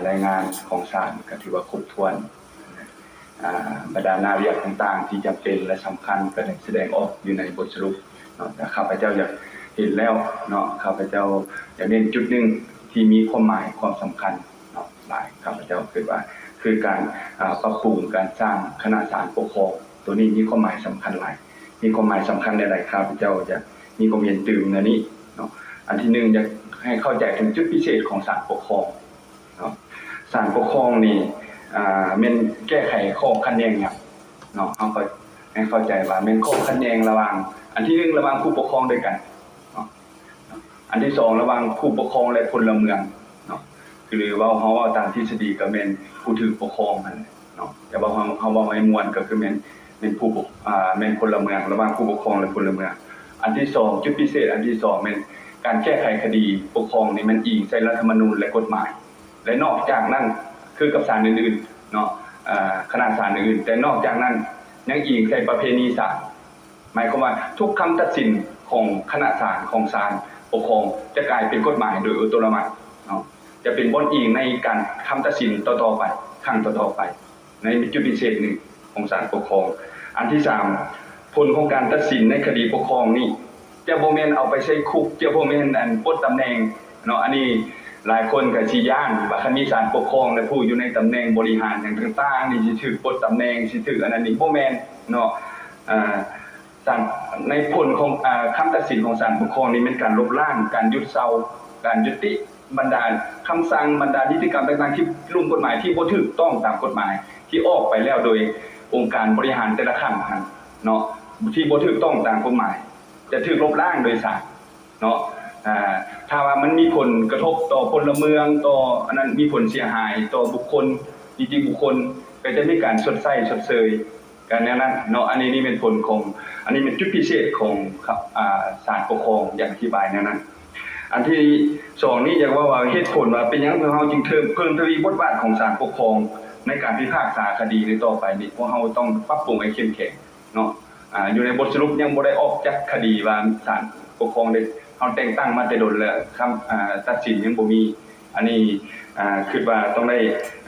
ລາຍງານຂອງສານກໍຖືວ່າຄົບຖ້ວນ. ອາ ບັນດາໜ້າວຽກຕ່າງໆທີ່ຈຳເປັນ ແລະ ສຳຄັນກໍໄດ້ສະແດງອອກຢູ່ໃນບົດສະຫຼຸບເນາະ. ແຕ່ຂ້າພະເຈົ້າຢາກເຫັນແລ້ວເນາະ, ຂ້າພະເຈົ້າຢາກເນັ້ນຈຸດໜຶ່ງທີ່ມີຄວາມໝາຍ ຄວາມສຳຄັນເນາະຫຼາຍ. ຂ້າພະເຈົ້າຄິດວ່າ ຄືການ ອາ ປັບປຸງການສ້າງຄະນະສານປົກຄອງ ໂຕນີ້ມີຄວາມໝາຍສຳຄັນຫຼາຍ. ມີຄວາມໝາຍສຳຄັນແນວໃດ? ຂ້າພະເຈົ້າຢາກມີຄວາມເຫັນຕື່ມແນວນີ້ເນາະ. ອັນທີໜຶ່ງ ຢາກໃຫ້ເຂົ້າໃຈເຖິງຈຸດພິເສດຂອງສານປົກຄອງເນາະ. ສານປົກຄອງນີ້ ອາ ແມ່ນແກ້ໄຂຂໍ້ຂັດແຍ່ງຫຍັງເນາະ? ເຮົາກໍໃຫ້ເຂົ້າໃຈວ່າແມ່ນຂໍ້ຂັດແຍ່ງລະຫວ່າງ ອັນທີໜຶ່ງ ລະຫວ່າງຜູ້ປົກຄອງດ້ວຍກັນເນາະ. ອັນທີສອງ ລະຫວ່າງຜູ້ປົກຄອງ ແລະ ພົນລະເມືອງເນາະ. ຄືເວົ້າ ເຮົາເວົ້າຕາມທິດສະດີກໍແມ່ນຜູ້ຖືກປົກຄອງຫັ້ນແຫຼະເນາະ. ແຕ່ວ່າເຮົາ ເຮົາເວົ້າໃຫ້ມ່ວນກໍຄືແມ່ນ ແມ່ນຜູ້ປົກ ອາ ແມ່ນພົນລະເມືອງ ລະຫວ່າງຜູ້ປົກຄອງ ແລະ ພົນລະເມືອງ. ອັນທີສອງ ຈຸດພິເສດອັນທີສອງ ແມ່ນການແກ້ໄຂຄະດີປົກຄອງນີ້ ມັນອີງໃສ່ລັດຖະທຳມະນູນ ແລະ ກົດໝາຍ ແລະ ນອກຈາກນັ້ນ ຄືກັບສານອື່ນໆເນາະ ອາ ຄະນະສານອື່ນໆ ແຕ່ນອກຈາກນັ້ນຍັງອີງໃສ່ປະເພນີສານ. ໝາຍຄວາມວ່າທຸກຄຳຕັດສິນຂອງຄະນະສານ ຂອງສານປົກຄອງ ຈະກາຍເປັນກົດໝາຍໂດຍອັດຕະໂນມັດເນາະ, ຈະເປັນບ່ອນອີງໃນການ ຄຳຕັດສິນຕໍ່ໆໄປ ຄັ້ງຕໍ່ໆໄປ ໃນຈຸດພິເສດໜຶ່ງຂອງສານປົກຄອງ. ອັນທີສາມ ຜົນຂອງການຕັດສິນໃນຄະດີປົກຄອງນີ້ ຈະບໍ່ແມ່ນເອົາໄປໃສ່ຄຸກ, ຈະບໍ່ແມ່ນ ອັນ ປົດຕຳແໜ່ງເນາະ. ອັນນີ້ຫຼາຍຄົນກໍຊິຢ້ານວ່າ ຄັນມີສານປົກຄອງ ແລະ ຜູ້ຢູ່ໃນຕຳແໜ່ງບໍລິຫານຫຍັງຕ່າງໆນີ້ ຊິຖືກປົດຕຳແໜ່ງ ຊິຖືກອັນນັ້ນນີ້ ບໍ່ແມ່ນເນາະ. ອາ ສານ ໃນຜົນຂອງ ອາ ຄຳຕັດສິນຂອງສານປົກຄອງນີ້ ແມ່ນການລົບລ້າງ, ການຢຸດເຊົາ, ການຍຸຕິບັນດາຄຳສັ່ງ, ບັນດານິຕິກຳຕ່າງໆ ທີ່ລຸ່ມກົດໝາຍທີ່ບໍ່ຖືກຕ້ອງຕາມກົດໝາຍ ທີ່ອອກໄປແລ້ວໂດຍອົງການບໍລິຫານແຕ່ລະຂັ້ນຫັ້ນເນາະ ທີ່ບໍ່ຖືກຕ້ອງຕາມກົດໝາຍ ຈະຖືກລົບລ້າງໂດຍສານເນາະ. ອາ ຖ້າວ່າມັນມີຜົນກະທົບຕໍ່ພົນລະເມືອງ ຕໍ່ອັນນັ້ນ ມີຜົນເສຍຫາຍຕໍ່ບຸກຄົນ ນິຕິບຸກຄົນ ກໍຈະມີການຊົດໃຊ້ຊົດເຊີຍ ກະແນວນັ້ນເນາະ. ອັນນີ້ນີ້ແມ່ນຜົນຂອງ ອັນນີ້ແມ່ນຈຸດພິເສດຂອງ ອາ ສານປົກຄອງ ຢາກອະທິບາຍແນວນັ້ນ. ອັນທີສອງນີ້ຢາກເວົ້າວ່າ ເຫດຜົນວ່າເປັນຫຍັງພວກເຮົາຈຶ່ງເພີ່ມ ເພີ່ມທະວີບົດບາດຂອງສານປົກຄອງໃນການພິພາກສາຄະດີໃນຕໍ່ໄປນີ້ ພວກເຮົາຕ້ອງປັບປຸງໃຫ້ເຂັ້ມແຂງເນາະ. ອາ ຢູ່ໃນບົດສະຫຼຸບຍັງບໍ່ໄດ້ອອກຈັກຄະດີວ່າສານປົກຄອງໄດ້ ເຮົາແຕ່ງຕັ້ງມາແຕ່ດົນແລ້ວ ຄຳ ອາ ຕັດສິນຍັງບໍ່ມີ. ອັນນີ້ ອາ ຄິດວ່າຕ້ອງໄດ້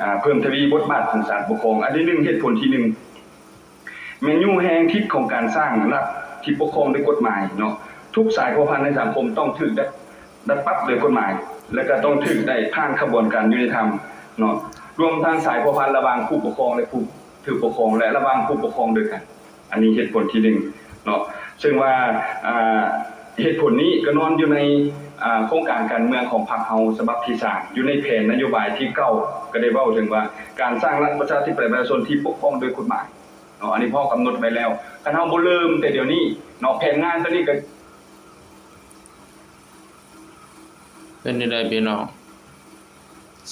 ອາ ເພີ່ມທະວີບົດບາດຂອງສານປົກຄອງ. ອັນທີໜຶ່ງ ເຫດຜົນທີໜຶ່ງ ແມ່ນຍູ້ແຮງທິດຂອງການສ້າງລັດທີ່ປົກຄອງດ້ວຍກົດໝາຍເນາະ. ທຸກສາຍພົວພັນໃນສັງຄົມຕ້ອງຖືກດັດ ດັດປັບໂດຍກົດໝາຍ ແລະ ກໍຕ້ອງຖືກໄດ້ຜ່ານຂະບວນການຍຸຕິທຳເນາະ, ລວມທັງສາຍພົວພັນລະຫວ່າງຜູ້ປົກຄອງ ແລະ ຜູ້ຖືກປົກຄອງ ແລະ ລະຫວ່າງຜູ້ປົກຄອງດ້ວຍກັນ. ອັນນີ້ເຫດຜົນທີໜຶ່ງເນາະ, ເຊິ່ງວ່າ ອາ ເຫດຜົນນີ້ກໍນອນຢູ່ໃນ ອາ ໂຄງການການເມືອງຂອງພັກເຮົາສະບັບທີສາມ ຢູ່ໃນແຜນນະໂຍບາຍທີເກົ້າ ກໍໄດ້ເວົ້າເຖິງວ່າ ການສ້າງລັດປະຊາທິປະໄຕປະຊາຊົນທີ່ປົກຄອງໂດຍກົດໝາຍ ເນາະ. ອັນນີ້ເຮົາກຳນົດໄວ້ແລ້ວ ຄັນເຮົາບໍ່ເລີ່ມແຕ່ດຽວນີ້ເນາະ ແຜນງານຕົວນີ້ກໍ ເປັນຈັ່ງໃດພີ່ນ້ອງ?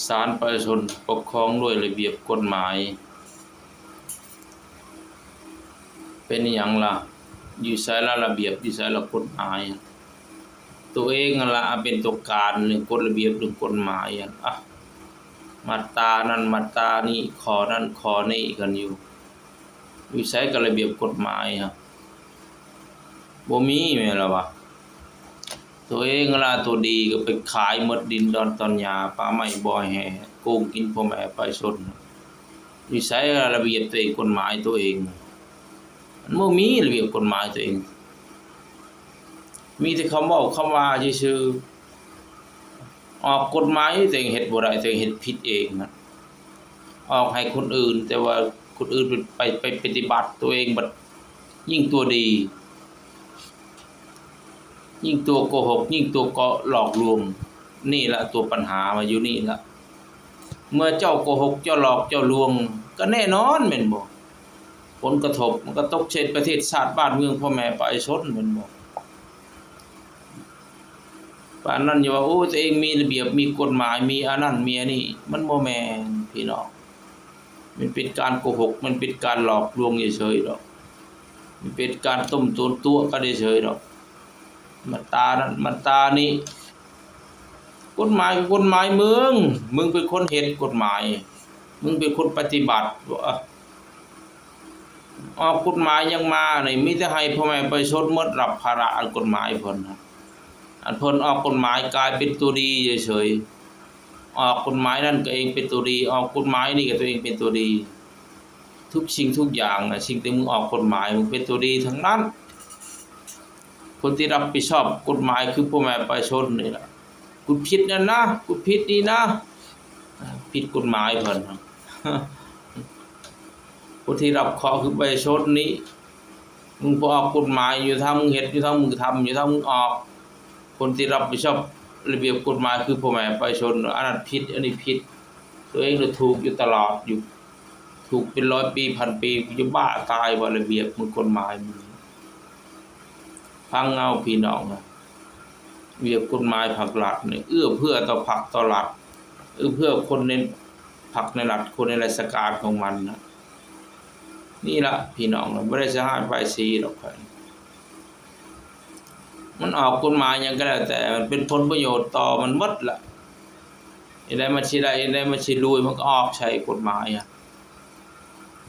ສານປະຊາຊົນປົກຄອງດ້ວຍລະບຽບກົດໝາຍ ເປັນອີ່ຫຍັງລະ? ຢູ່ໃສລະລະບຽບ? ຢູ່ໃສລະກົດໝາຍ? ໂຕເອງຫັ້ນລະເປັນຕົວການເລື່ອງກົດລະບຽບ ເລື່ອງກົດໝາຍ ອະ ມາດຕານັ້ນມາດຕານີ້ ຂໍ້ນັ້ນຂໍ້ນີ້ກັນຢູ່. ຢູ່ໃສກັບລະບຽບກົດໝາຍ? ບໍ່ມີແມ່ນລະວະ. ໂຕເອງລະໂຕດີກໍໄປຂາຍໝົດດິນດອນຕອນຫຍ້າ ປ່າໄມ້ບໍ່ແຮ່ ໂກງກິນພໍ່ແມ່ປະຊາຊົນ. ຢູ່ໃສລະລະບຽບໂຕເອງ ກົດໝາຍໂຕເອງ? ມັນບໍ່ມີລະບຽບກົດໝາຍໂຕເອງ, ມີແຕ່ຄຳເວົ້າຄຳວ່າຊື່ໆ. ອອກກົດໝາຍ ຕົວເອງເຮັດບໍ່ໄດ້ ຕົວເອງເຮັດຜິດເອງນະ, ອອກໃຫ້ຄົນອື່ນ ແຕ່ວ່າຄົນອື່ນໄປ ໄປປະຕິບັດ ຕົວເອງບັດຍິ່ງຕົວດີ ຍິ່ງຕົວໂກຫົກ ຍິ່ງຕົວເກາະຫຼອກລວງ. ນີ້ລະຕົວປັນຫາມາຢູ່ນີ້ລະ. ເມື່ອເຈົ້າໂກຫົກ ເຈົ້າຫຼອກ ເຈົ້າລວງ ກໍແນ່ນອນແມ່ນບໍ່? ຜົນກະທົບມັນກໍຕົກໃສ່ປະເທດຊາດບ້ານເມືອງ ພໍ່ແມ່ປະຊາຊົນແມ່ນບໍ່? ປານນັ້ນຢ່າວ່າ ໂອ້ ຕົວເອງມີລະບຽບ ມີກົດໝາຍ ມີອັນນັ້ນມີອັນນີ້ ມັນບໍ່ແມ່ນພີ່ນ້ອງ. ມັນເປັນການໂກຫົກ ມັນເປັນການຫຼອກລວງເສີຍໆດອກ, ມັນເປັນການຕົ້ມໂຕນຕົວະກັນເສີຍໆດອກ. ມາດຕານັ້ນມາດຕານີ້ ກົດໝາຍກໍກົດໝາຍມຶງ, ມຶງເປັນຄົນເຮັດກົດໝາຍ, ມຶງເປັນຄົນປະຕິບັດ. ອອກກົດໝາຍຫຍັງມານີ້ ມີແຕ່ໃຫ້ພໍ່ແມ່ປະຊາຊົນໝົດຮັບພາລະອັນກົດໝາຍເພິ່ນນະ. ອັນເພິ່ນອອກກົດໝາຍກາຍເປັນຕົວດີເສີຍ ອອກກົດໝາຍນັ້ນກໍເອງເປັນຕົວດີ, ອອກກົດໝາຍນີ້ກໍຕົວເອງເປັນຕົວດີ. ທຸກສິ່ງທຸກຢ່າງນະ, ສິ່ງທີ່ມຶງອອກກົດໝາຍ ມັນເປັນຕົວດີທັງນັ້ນ. ຄົນທີ່ຮັບຜິດຊອບກົດໝາຍຄືພໍ່ແມ່ປະຊາຊົນນີ້ລະ. ຄຸດຜິດນັ້ນນະ, ຄຸດຜິດນີ້ນະ, ຜິດກົດໝາຍເພິ່ນ. ຜູ້ທີ່ຮັບເຄາະຄືປະຊາຊົນນີ້, ມຶງບໍ່ອອກກົດໝາຍ, ຢູ່ທາງມຶງເຮັດ, ຢູ່ທາງມຶງທຳ, ຢູ່ທາງມຶງອອກ. ຄົນທີ່ຮັບຜິດຊອບລະບຽບກົດໝາຍຄືພໍ່ແມ່ປະຊາຊົນ, ອັນນັ້ນຜິດ, ອັນນີ້ຜິດ. ຕົວເອງລະຖືກຢູ່ຕະຫຼອດຢູ່, ຖືກເປັນຮ້ອຍປີ, ພັນປີ, ຢູ່ບ້າຕາຍວ່າລະບຽບມັນ, ກົດໝາຍມັນ. ຟັງເອົາພີ່ນ້ອງນະ, ລະບຽບກົດໝາຍພັກລັດນີ້ ເອື້ອເຟື້ອຕໍ່ພັກຕໍ່ລັດ, ເອື້ອເຟື້ອຄົນໃນພັກໃນລັດ, ຄົນໃນລາຊະການຂອງມັນນະ. ນີ້ລະພີ່ນ້ອງ, ບໍ່ໄດ້ສະຫາຍປ້າຍສີດອກຂ້ອຍ. ມັນອອກກົດໝາຍຫຍັງກໍແລ້ວແຕ່ ມັນເປັນຜົນປະໂຫຍດຕໍ່ມັນໝົດລະ. ອັນໃດມັນຊິໄດ້, ອັນໃດມັນຊິລວຍ, ມັນກໍອອກໃສ່ກົດໝາຍ.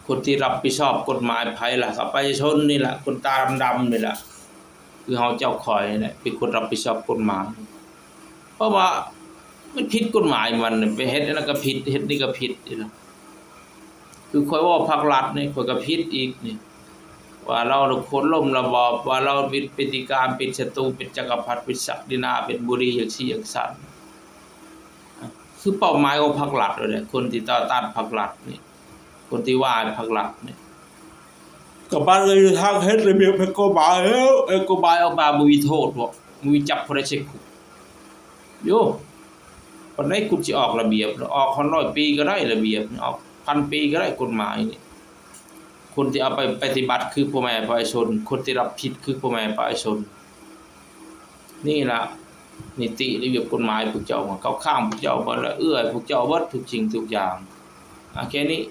ຄົນທີ່ຮັບຜິດຊອບກົດໝາຍໃຜລະ? ກໍປະຊາຊົນນີ້ລະ, ຄົນຕາດຳໆນີ້ລະ, ຄືເຮົາເຈົ້າຂ້ອຍນີ້ແຫຼະ ເປັນຄົນຮັບຜິດຊອບກົດໝາຍ. ເພາະວ່າມັນຜິດກົດໝາຍມັນ, ໄປເຮັດອັນນັ້ນກໍຜິດ, ເຮັດນີ້ກໍຜິດນີ້ລະ. ຄືຂ້ອຍເວົ້າພັກລັດນີ້ ຂ້ອຍກໍຜິດອີກນີ້, ວ່າລາວໂຄ່ນລົ້ມລະບອບ, ວ່າລາວເປັນ ເປັນທີ່ການ ເປັນສັດຕູ, ເປັນຈັກກະພັດ, ເປັນສັກດິນາ, ເປັນບໍ່ດີ ຈັ່ງຊີ້ຈັ່ງຊັ້ນ. ຄືເປົ້າໝາຍຂອງພັກລັດແຫຼະ, ຄົນທີ່ຕໍ່ຕ້ານພັກລັດນີ້, ຄົນທີ່ວ່າໃຫ້ພັກລັດນີ້. ກໍບາດເລີຍທາງເຮັດລະບຽບໃຫ້ກົດໝາຍແລ້ວ, ເອີ ກົດໝາຍອອກມາບໍ່ມີໂທດບໍ? ບໍ່ມີຈັບຜູ້ໃດໃສ່ຄຸກ? ໂຢ ປານໃດຄຸນຊິອອກລະບຽບ? ອອກຮອດຮ້ອຍປີກໍໄດ້ລະບຽບ, ອອກພັນປີກໍໄດ້ກົດໝາຍນີ້. ຄົນທີ່ເອົາໄປປະຕິບັດຄືພໍ່ແມ່ປະຊາຊົນ, ຄົນທີ່ຮັບຜິດຄືພໍ່ແມ່ປະຊາຊົນ. ນີ້ລະນິຕິລະບຽບກົດໝາຍພວກເຈົ້າ, ເຂົ້າຂ້າງພວກເຈົ້າໝົດລະ, ເອື້ອໃຫ້ພວກເຈົ້າເບິດທຸກສິ່ງທຸກຢ່າງ. ອາ ແຄ່ນີ້.